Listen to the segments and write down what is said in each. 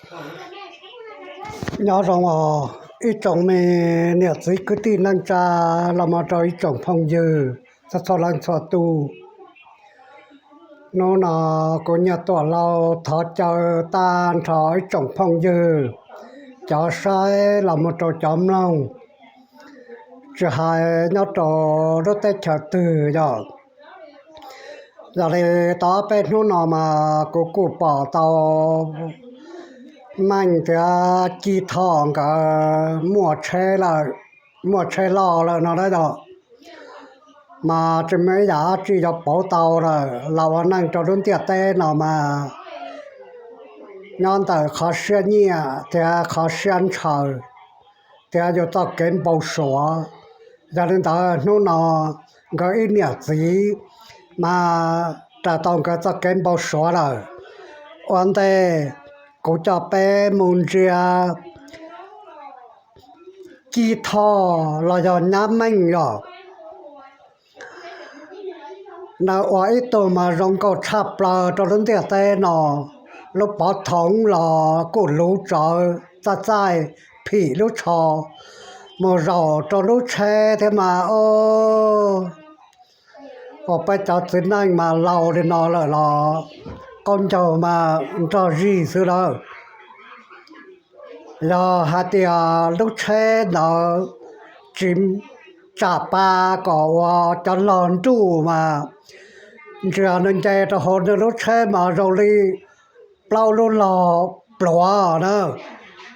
Nyob zoo os ib tsoom me niam txiv kwv tij neej tsa los mus rau ib tsoom phooj ywg txhua txhua leej txhua tus. Hnub no kuv Nyiaj Tuam Lauj thov caw tag nrho ib tsoom phooj ywg, cov saib los mus rau cov mloog, tsis hais nyob rau lub teb chaws twg yog. Yog li tau ob peb hnub no mas kuv kuj pom tau Meej thiab Ci Thoj nkawd muaj tsheb lawm, muaj tsheb loj lawm no na yog. Mas tsis muaj ib yam dab tsi yuav pauv tau lawm. Los ua neej rau lub ntiaj teb no mas nyob ntawm qhov siab nyiam thiab qhov siab ntshaw thiab yus txoj kev npau suav. Yog li ntawd hnub no nkawd ib niam txiv mas rais tau nkawd txoj kev npau suav lawm. Ua ntej kuv coj peb mus ntsia Ci Thoj los yog nyab Meej yog. Nws ua ib tug mas zoo nkauj tshaj plaws rau lub ntiaj teb no. Lub pov thoov los kuj luv tsawv txaij txaij phim lub tsho mus zaum rau lub tsheb thiab mas o, uas peb cov txiv neej mas laus li no lawm los qaub ncaug mas nrog zig xwb lawm. Yog hais tias lub tsheb ntawd tsis tsam pa kom ua cov log nruj mas ntsia nws nce rau hauv nws lub tsheb mas zoo li plaub lub log pluav na,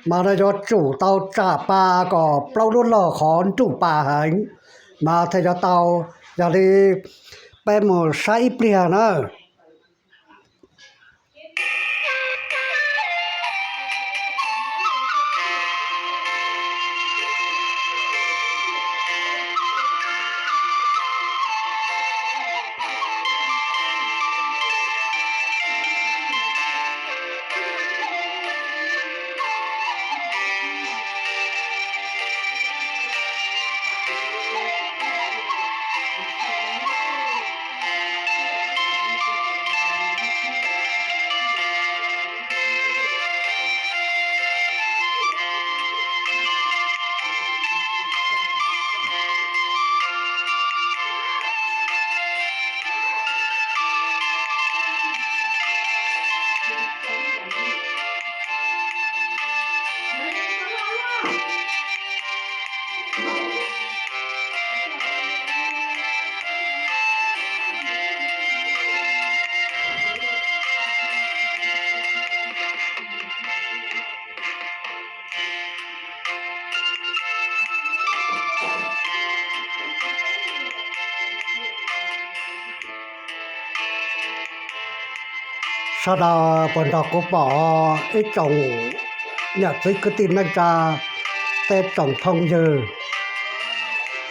mas nws yuav tsum tau tsam pa kom plaub lub log qhov nruj pa heev mas thiaj yuav tau. Yog li peb mus saib ib pliag na. Sawv daws puas nrog kuv pom ib tsoom niam txiv kwv tij neej tsa, tej tsoom phooj ywg,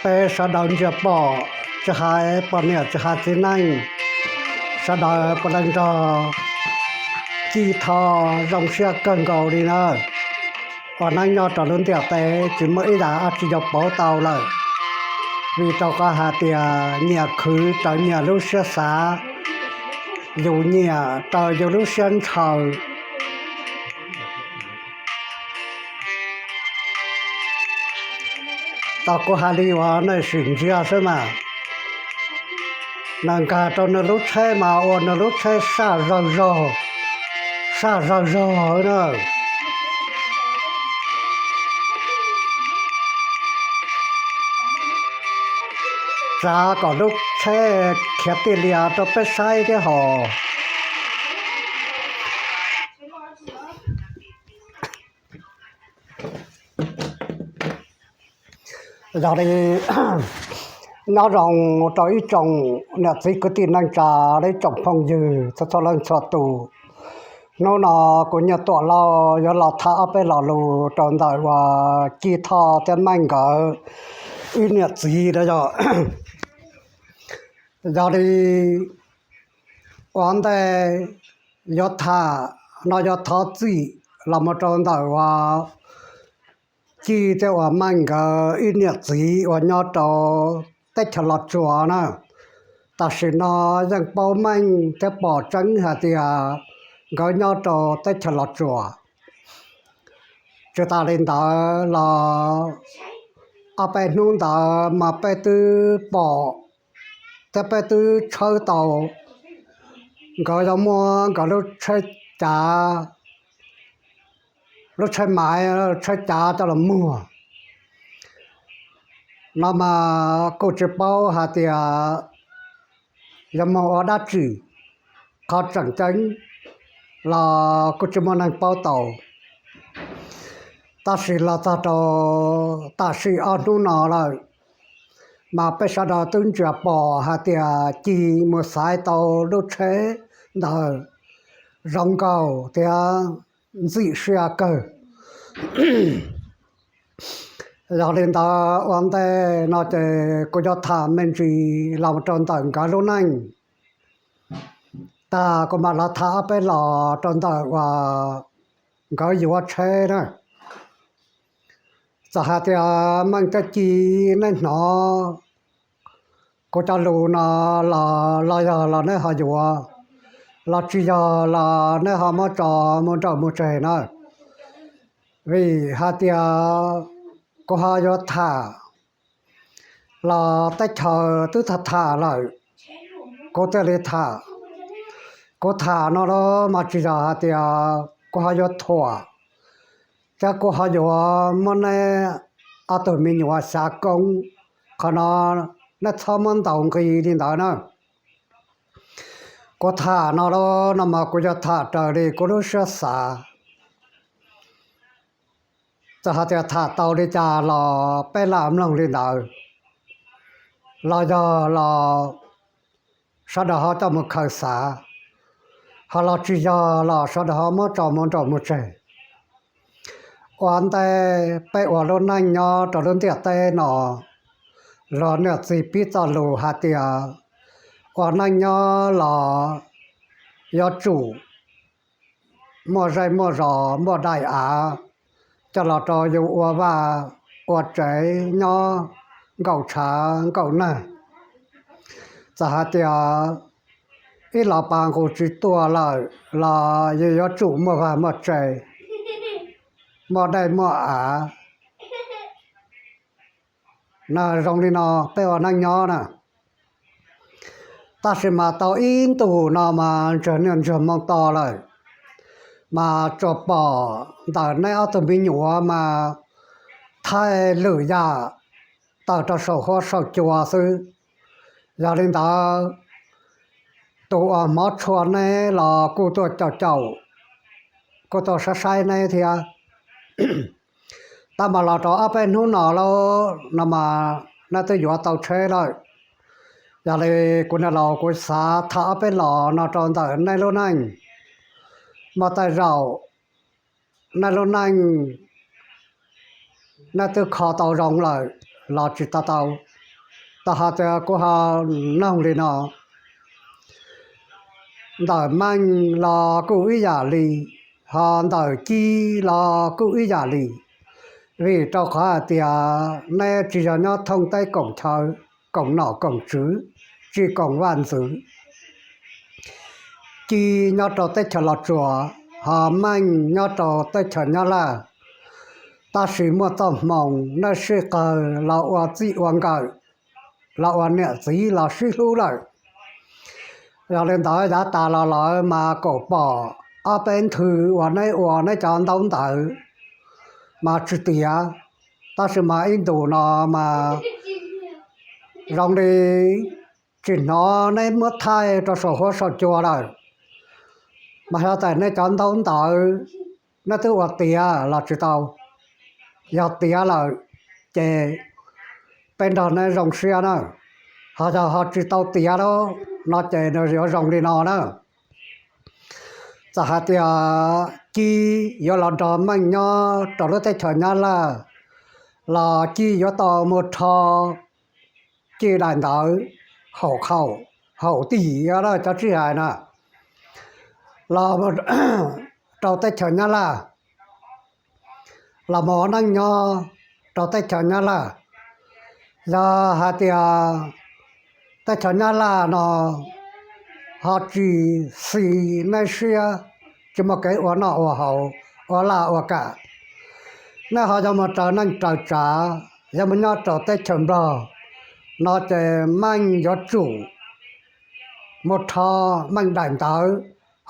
peb sawv daws ntsia pom, tsis hais poj niam tsis hais txiv neej, sawv daws puav leej nrog Ci Thoj zoo siab kawg nkaus li na. Ua neej nyob rau lub ntiaj teb tsis muaj ib yam dab tsi yuav pauv tau lawm, vim rau qhov hais tias nyias khwv raws nyias lub siab xav, yus nyiam raws yus lub siab ntshaw. Tau kuv hais li uas nej sim ntsia xwb mas, nws nkag rau nws lub tsheb mas ua nws lub tsheb saj zawg zog, saj zawg zog na. Txav kom lub tsheb khiav tij lias rau peb saib thiab hos. Yog li nyob zoo rau ib tsoom niam txiv kwv tij neej tsa, ib tsoom phooj ywg txhua txhua leej txhua tus. Hnub no kuv Nyiaj Tuam Lauj yuav los tham ob peb lo lus rau ntawm uas Ci Thoj thiab Meej nkawd ib niam txiv na yog. Yog li ua ntej yuav tham no yuav thov txim los mus rau ntawm uas Ci thiab uas Meej nkawd ib niam txiv uas nyob rau teb chaws Los Tsuas na. Tam sim no yeej paub meej thiab pom tseeb hais tias nkawd nyob rau teb chaws Los Tsuas. Tsis tas li ntawd los ob peb hnub ntawd mas peb twb pom thiab peb twb tshawb tau nkawd yuav muab nkawd lub tsheb cav, lub tsheb maiv, tsheb cav coj los muag no mas kuj tsis paub hais tias yuav muag ua dab tsi. Qhov tseem ceeb los kuj tsis muaj neeg paub tau. Tab sis los txog rau tam sim ob hnub no lawm, mas peb sawv daws twb ntsia pom hais tias Ci mus xaiv tau lub tsheb ntawd zoo nkauj thiab ntxim siab kawg. Yog li ntawd ua ntej no ces kuv yuav tham me ntsis los rau ntawm nkawd lub neej, tag kuv mam los tham ob peb los rau ntawm uas nkawd yuav tsheb na. Txawm hais tias Meej thiab Ci, neb hnov kuv cov lus no los, los yog los neb ho yuav, los tsis yog los neb ho muab tso mus nraum mus tseg na. Vim hais tias kuv ho yuav tham los teb chaws twb tham tham lawm, kuv thiaj li tham. Kuv tham no los mas tsis yog hais tias kuv ho yuav thuam, thiab kuv ho yuav muab neb ob tug me nyuam xyav koob. Qhov no neb txhob muab ntaus nqi li ntawd na. Kuv tham no los no mas kuv yuav tham raws li kuv lub siab xav. Txawm hais tias tham tau li cas los peb lam mloog li ntawd, los yog los sawv daws ho coj mus khaws xav, ho los tsis yog los sawv daws ho muab tso mus nraum mus tseg. Ua ntej peb ua lub neej nyob rau lub ntiaj teb no, los niam txiv pib txoj lus hais tias ua neej nyob los yuav tsum muaj zej muaj zos muaj daim av coj los rau yus ua vaj ua tsev nyob nkaum tshav nkaum nag. Txawm hais tias ib los pas nqus tsis tuaj lawm los yus yuav tsum muaj vaj muaj tsev, muaj daim muaj av. Na zoo li no peb ua neej nyob na. Tab sis mas tau ib ntus no mas ntsag niaj ntsag moo to lawm, mas tsuas pom ntawm neb ob tug me nyuam mas thaij lwm yam tawm rau saum huab saum cua xwb. Yog li ntawd, tus uas hmov tshua neb los kuj tuaj caum caum, kuj tuaj saib saib neb thiab. Tab mas los rau ob peb hnub no lauj no mas neb twb yuav tau tsheb lawm. Yog li kuv niam laus kuv xav tham ob peb los no rau ntawm neb lub neej. Muaj tej zaum neb lub neej neb twb kho tau zoo lawm los tsis tau tau. Tau hais tias kuv ho noog li no, ntawm Meej los kuj ib yam li, ho ntawm Ci los kuj ib yam li. Vim rau qhov hais tias neb tsis yog nyob thoob teb koom chaw, koom nom koom tswv, tsis koom vaj ntxwv. Ci nyob rau teb chaws Los Tsuas, ho Meej nyob rau teb chaws Nyab Laj. Tab sis muaj txoj hmoo neb sib qawg los ua txij ua nkawm, los ua niam txiv los sib hlub lawm. Yog li ntawd yav tas los lawm mas kuj pom ob peb nthwv uas neb ua neb cov ntaub ntawv mas tsis tiav. Tab sis mas ib ntus no mas zoo li tsis hnov neb muab thaij rau saum huab saum cua lawm. Mas xyov tas neb cov ntaub ntawv neb twb ua tiav los tsis tau. Yog tiav lawm ces peb nrog neb zoo siab na. Ho yog ho tsis tau tiav lawm no ces nws yuav zoo li no na. Txawm hais tias Ci yuav los nrog Meej nyob rau lub teb chaws Nyab Laj los Ci yuav tau mus rho Ci daim ntawv haum, haum tij cov sib hais na, los rau teb chaws Nyab Laj, los mus ua neej nyob rau teb chaws Nyab Laj. Yog hais tias teb chaws Nyab Laj no ho tsis xis neb siab, tsis muaj kev ua noj ua haus, ua laj ua kam, Nej ho yog mus raws neej raws tsav, yog mus nyob rau teb chaws Nplog no ces meej yuav tsum mus rho meej daim ntawv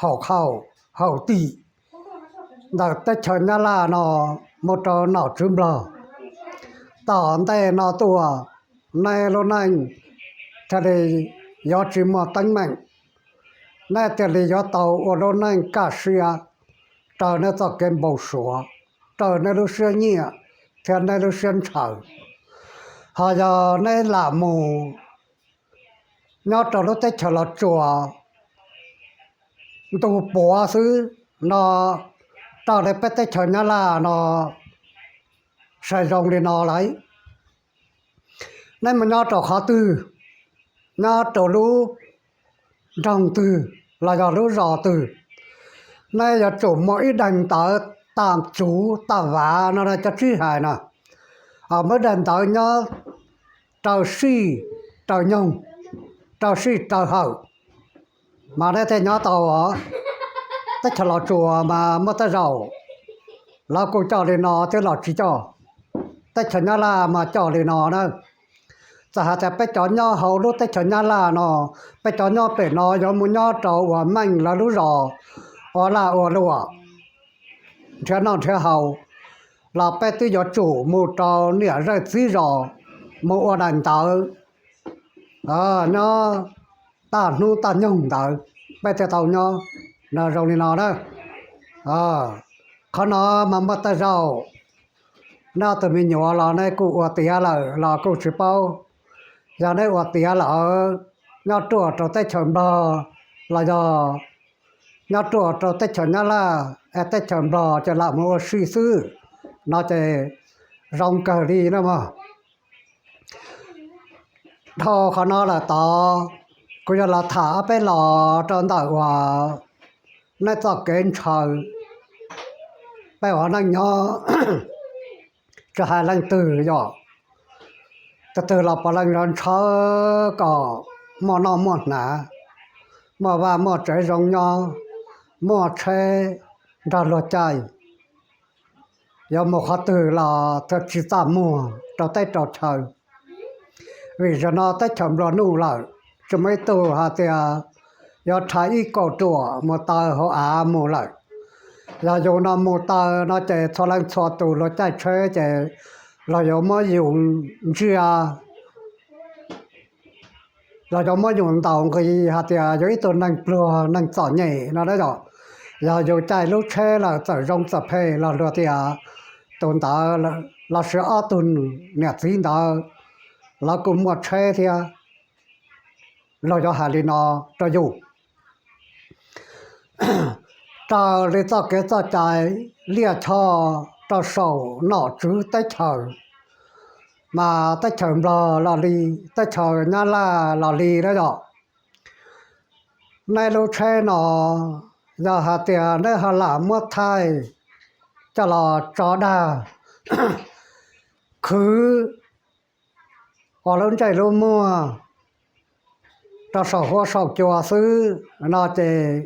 haum qhaum haum tim ntawm teb chaws Nyab Laj no mus rau nom tswv Nplog. Tom ntej no tuaj, nej lub neej thiaj li yuav tsis muaj teeb meem. Nej thiaj li yuav tau ua lub neej kaj siab raws nej txoj kev npau suav, raws nej lub siab nyiam thiab nej lub siab ntshaw. Ho yog nej lam mus nyob rau lub teb chaws Los Tsuas ntu puav xwb no, raws li peb teb chaws Nyab Laj no saib zoo li no lawm. Nej mus nyob rau qhov twg, nyob rau lub nroog twg los yog lub zos twg, nej yuav tsum muaj ib daim ntawv tam tsuv tam vav no cov tsib hais no, muaj ib daim ntawv nyob raws sij raws nyoog, raws sij raws hawm, mas nej thiaj nyob tau. Teb chaws Los Tsuas mas muaj tej zaum lawv kuj coj li no thiab los tsis coj. Teb chaws Nyab Laj mas coj li no na. Txawm hais tias peb cov nyob hauv lub teb chaws Nyab Laj no, peb cov nyob pem no yuav mus nyob rau uas meej lawv lub zos ua laj ua luam, nrhiav noj nrhiav haus, los peb twb yuav tsum mus rau niam zej txiv zos mus ua daim ntawv nyob taj hnub taj nyoog ntawd peb thiaj tau nyob. No zoo li no na. Qhov no mas muaj tej zaum nej tus me nyuam los nej kuj ua tiav lawm los kuj tsis paub. Yog nej ua tiav lawm, nyob ruaj rau teb chaws Nplog los yog nyob ruaj rau teb chaws Nyab Laj es teb chaws Nplog ces lam mus ua si xwb, no ces zoo kawg li no mog. Dhau qhov no lawm tod, kuv yuav los tham ob peb los rau ntawm uas nej txoj kev ntshaw. Peb ua neej nyob tsis hais leej twg yog, tus twg los puav leej yuav ntshaw kom muaj noj muaj hnav, muaj vaj muaj tsev zoo nyob, muaj tsheb nrog luag caij, yuav mus qhov twg los thiaj tsis txaj muag rau teb rau chaw. Vim zaum no teb chaws nplua nuj lawm, tsis muaj ib tug hais tias yuav rhais ib kauj ruam mus taw hauv av mus lawm. Yog yus no mus taw no ces txhua leej txhua tus luag caij tsheb ces los yuav muab yus ntsiag, los yuav muab yus ntaus nqi hais tias yus ib tug neeg pluag neeg txom nyem no na yom. Yog yus caij lub tsheb lawm txawm zoo txawm phem los luag tias tus ntawd los sis ob tug niam txiv ntawd lawv kuj muaj tsheb thiab, luag yuav hais li no rau yus. Raws li txoj kev txoj cai liaj choj rau saum nom tswv teb chaws, mas teb chaws Nplog los li, teb chaws Nyab Laj los li na yom. Nej lub tsheb no yog hais tias nej ho lam muab thaij coj los tso dag khwv ua lub ntsej lub muag rau saum huab saum cua xwb no ces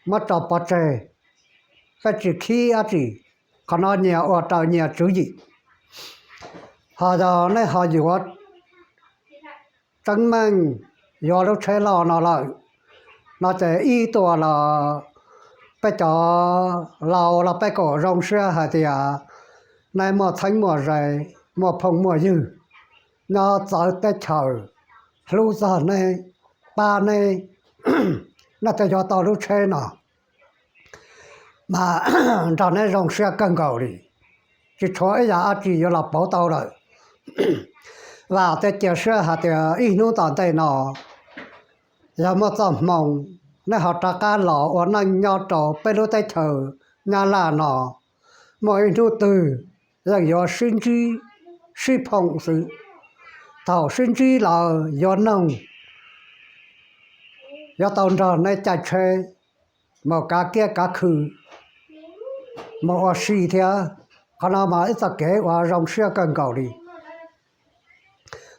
muab tso pov tseg, peb tsis khib dab tsi. Qhov no nyias ua raws nyias tswv yim. Ho yog nej ho yuav tseeb meej yuav lub tsheb loj no lawm no ces ib tuaj los peb cov laus los peb kom zoo siab hais tias nej muaj txheeb muaj ze, muaj phooj muaj ywg nyob txawv teb chaws hlub txog nej, pab nej, nej thiaj yuav tau lub tsheb no. Mas nrog neb zoo siab kawg nkaus li, tsis tshuav ib yam dab tsi yuav los pauv tau lawm. Vam thiab cia siab hais tias ib hnub tom ntej no yog muaj txoj hmoo, nej ho rov qab los ua neej nyob rau peb lub teb chaws Nyab Laj no, muaj ib hnub twg yeej yuav sib ntsib sib phoom xwb. Thaum sib ntsib lawm yuav noog, yuav tau nrog neb caij tsheb mus kav kiab kav khw, mus ua si thiab. Qhov no mas ib txoj kev uas zoo siab kawg nkaus li.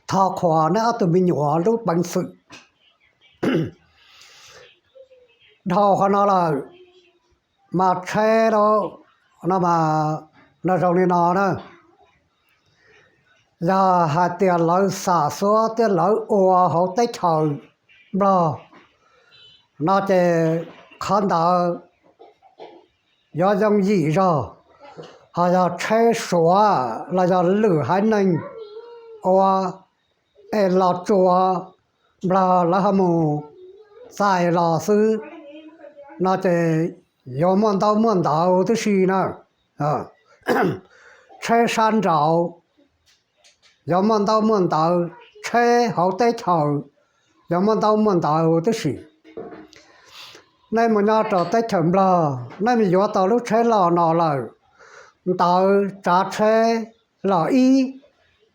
Thov qhuas neb ob tug me nyuam lub peev xwm. Dhau qhov no lawm mas tsheb no mas No zoo li no na, yog hais tias lawv xam xuab thiab lawv ua hauv teb chaws Nplog no ces qhov ntawd yuav yooj yim zog. Ho yog tsheb Suav los yog lwm haiv neeg ua es los tsuas Nplog lawv ho mus txais los xwb no ces yuav muaj ntaub muaj ntawv tib si na. Tsheb sab nraud yuav muaj ntaub muaj ntawv, tsheb hauv teb chaws yuav muaj ntaub muaj ntawv tib si. Nej mus nyob rau teb chaws Nplog, nej mus yuav tau lub tsheb loj no lawm, ntawv tsav tsheb los ib,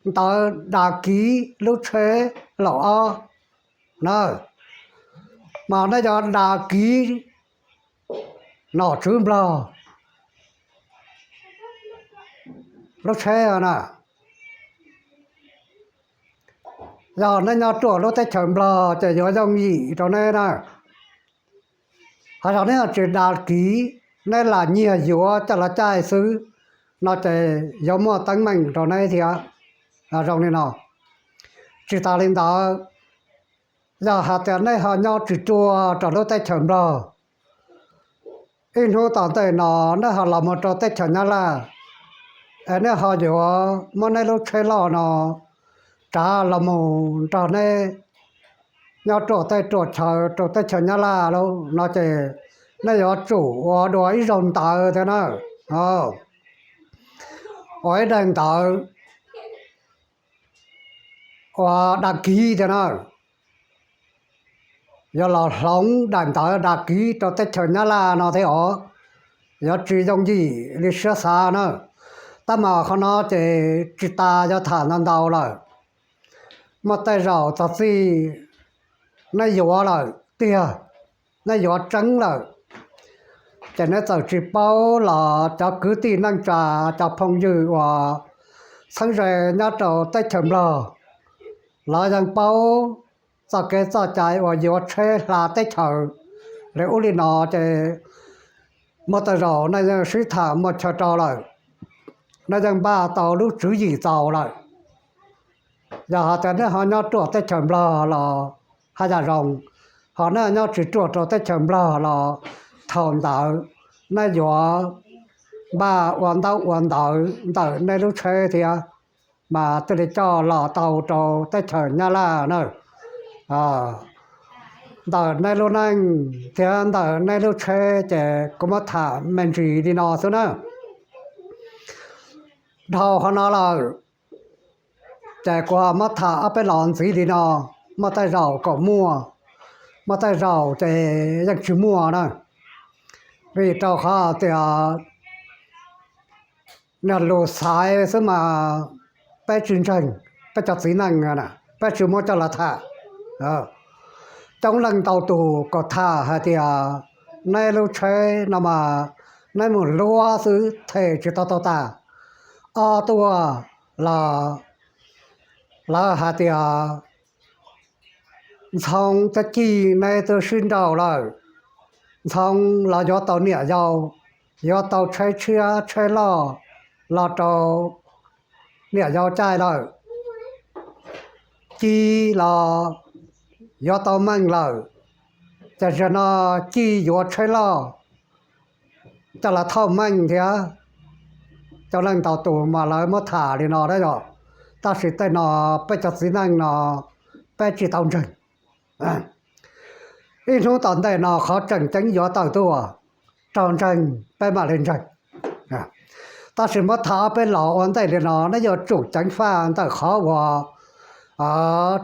ntawv das kiv lub tsheb los ob na, mas nej yuav das kiv nom tswv Nplog lub tsheb na. Yog nej nyob ruaj lub teb chaws Nplog ces yuav yooj yim rau nej na. Ho yog nej tsis das kiv, nej lam nyiag yuav coj los caij xwb no ces yuav muaj teeb meem rau nej thiab. Zoo li no, tsis tas li ntawd, yog hais tias nej ho nyob tsis ruaj rau lub teb chaws Nplog, ib hnub tom ntej no nej ho los mus rau teb chaws Nyab Laj, es nej ho yuav muab nej lub tsheb loj no tsav los mus nrog nej nyob ruaj teb ruaj chaw rau teb chaws Nyab Laj lauj no ces nej yuav tsum ua dua ib zaug ntawv thiab na, ua ib daim ntawv ua das kiv thiab na. Yuav los hloov daim ntawv das kiv rau teb chaws Nyab Laj no thiab os, yuav tsis yooj yim li siab xav na. Tab mas qhov no ces tsis tas yuav tham ntau ntau lawm. Muaj tej zaum txog txij nej yuav lawm tiag, nej yuav tseeb lawm, ces nej txawm tsis paub los cov kwv tij neej tsa, cov phooj ywg uas txheeb ze nyob rau teb chaws Nplog, lawv yeej paub txoj kev txoj cai uas yuav tsheb hla teb chaws li ub li no ces muaj tej zaum nej yeej sib tham muaj chaw rau lawm, nej yeej npaj tau lub tswv yim txaus lawm. Yog hais tias nej ho nyob ruaj teb chaws Nplog los haj yam zoo, ho nej nyob tsis ruaj rau teb chaws Nplog los thaum ntawd nej yuav npaj ua ntaub ua ntawv ntawm nej lub tsheb thiab, mas thiaj li coj los tau rau teb chaws Nyab Laj na. Ntawm nej lub neej thiab ntawm nej lub tsheb ces kuv muab tham me ntsis li no xwb na. Dhau qhov no lawm, ces kuv ho muab tham ob peb los ntxiv li no, muaj tej zaum kom muaj, muaj tej zaum ces yeej tsis muaj na. Vim rau qhov tias niag lus xaiv xwb mas peb tsis ntseeg, peb cov txiv neej peb tsis muab coj los tham. Coob leej ntau tus kom tham hais tias neb lub tsheb no mas neb mus luab xwb them tsis tau tau tas. Ob tuaj los lawv hais tias Ntxhoo thiab Cig neb twb sib nrauj lawm, Ntxhoo los yuav tau niam yau, yuav tau tsheb tshiab tsheb loj los rau niam yau caij lawm. Cig los yuav tau meej lawm, ces zaum no Cig yuav tsheb loj coj los thauj meej thiab. Coob leej ntau tus mas lawv muab tham li no na yom, tab sis tej no peb cov txiv neej no peb tsis tau ntseeg. Ib hnub tom ntej no qhov tseem ceeb yuav tawm tuaj, raug ntseeg peb mam li ntseeg. Tab sis muab tham ob peb los ua ntej li no, neb yuav tsum ceev faj ntawm qhov uas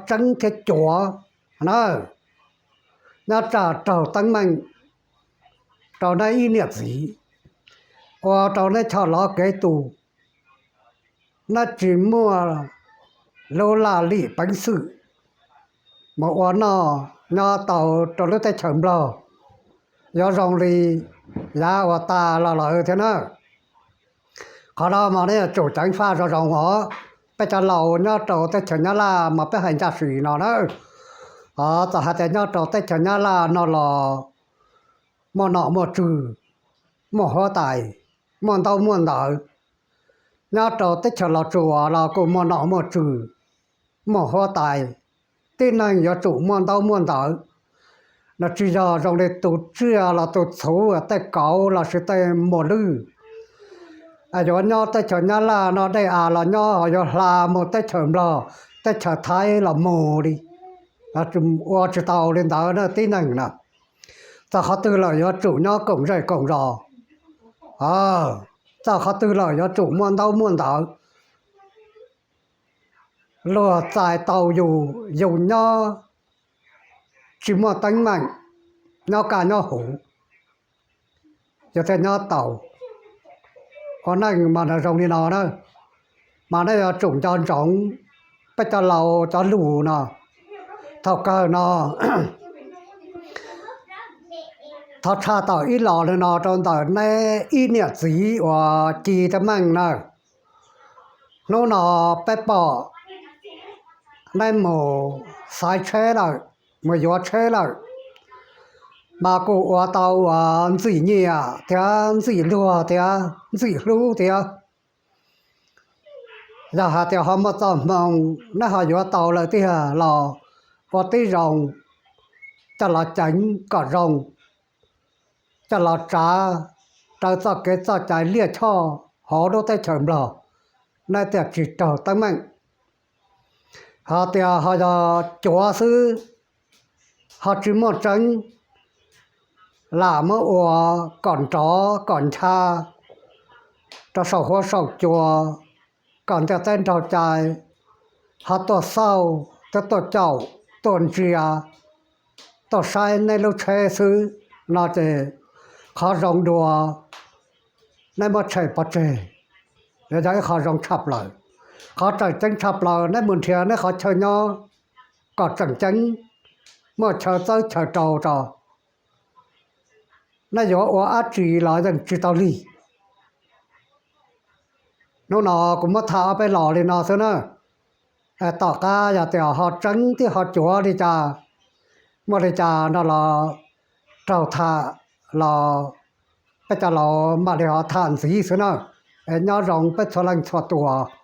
tseeb thiab cuav na, nyob tsam raug teeb meem rau neb ib niam txiv, ua rau neb choj lov kev tu, neb tsis muaj lub laj lim peev xwm mus ua noj nyob tau rau lub teb chaws Nplog, yuav zoo li yav uas tas los lawm thiab na. Qhov no mas neb yuav tsum ceev faj zoo zoo os. Peb cov laus nyob rau teb chaws Nyab Laj mas peb hais ncaj sim no na. Txawm hais tias nyob rau teb chaws Nyab Laj no los muaj nom muaj tswv, muaj huab tais, muaj ntaub muaj ntawv, Nyob rau teb chaws Los Tsuas los kuj muaj nom muaj tswv, muaj huab tais, tib neeg yuav tsum muaj ntaub muaj ntawv. No tsis yog zoo li tus tsiaj los tus txhuv, tej kauv lossis tej muas lwj. Yuav nyob teb chaws Nyab Laj no dej av los nyob, ho yuav hla mus teb chaws Nplog, teb chaws Thaib los mus li. Ua tsis tau li ntawd na tib neeg na. Txog qhov twg lawm yuav tsum nyob koom zej koom zos. Txog qhov twg lawm yuav tsum muaj ntaub muaj ntawv. Luag txais tau yus, yus nyob tsis muaj teeb meem, nyob kaj nyob huv, yus thiaj nyob tau. Ua neej mas nws zoo li no na, mas nej yuav tsum nco ntsoov peb cov laus cov lus no. Thaum kawg no thov tshaj tawm ib los li no rau ntawm neb ib niam txiv uas ci teeb meem na. Hnub no peb pom neb mus xaiv tsheb lawm, mus yuav tsheb lawm, mas kuj ua tau uas ntxim nyiam thiab ntxim luag thiab ntxim hlub thiab. Yog hais tias ho muaj txoj hmoo neb ho yuav tau lawm tiag los ua tib zoo coj los ceev kom zoo, coj los tsav raws txoj kev txoj cai liaj choj hauv lub teb chaws Nplog, neb thiaj tsis raug teeb meem. Ho tias ho yog cuav xwb, ho tsis muaj tseeb, lam muab ua kom nrov kom ncha rau saum huab saum cua, kom ntiaj teb nraug cai ho tuaj xauj thiab tuaj caum, tuaj ntsia, tuaj saib neb lub tsheb xwb no ces qhov zoo dua neb muab tshem pov tseg, yog ib qho zoo tshaj plaws. Qhov tseem ceeb tshaj plaws neb mus nrhiav neb qhov chaw nyob kom tseem ceeb, muaj chaw txawb chaw rau tso. Neb yuav ua dab tsi los yeej tsis tau lig. Hnub no kuv muab tham ob peb los li no xwb na. Tom qab yog tias ho tseeb thiab ho cuav li cas, muaj li cas no los raug tham los peb cov laus mam li ho tham ntxiv xwb na. Es nyob zoo peb txhua leej txhua tus.